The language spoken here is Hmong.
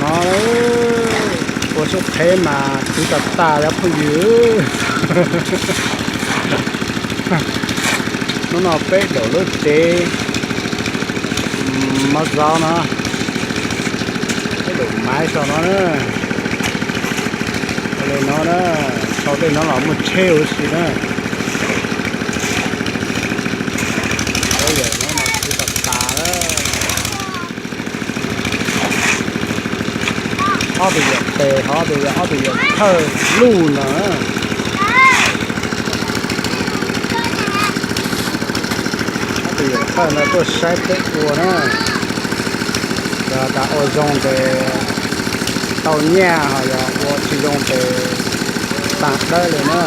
No, ua sub qheb mas khwv tas tas cov phooj ywg. Hnub no peb daum lub tsev mov zaub no, peb daum maiv sau no na. Ua li no na, sau tej no los muaj tsheb huv si na. Yam no mas khwv tas tas lawm. Ob tug yawm tes, ob tug yawm, ob tug yawm thawj luj no. Ob tug yawm thawj no tuaj saib peb ua na. Yog tas ua zoo ces tau nyiaj, ho yog ua tsis zoo ces taag dawb li na.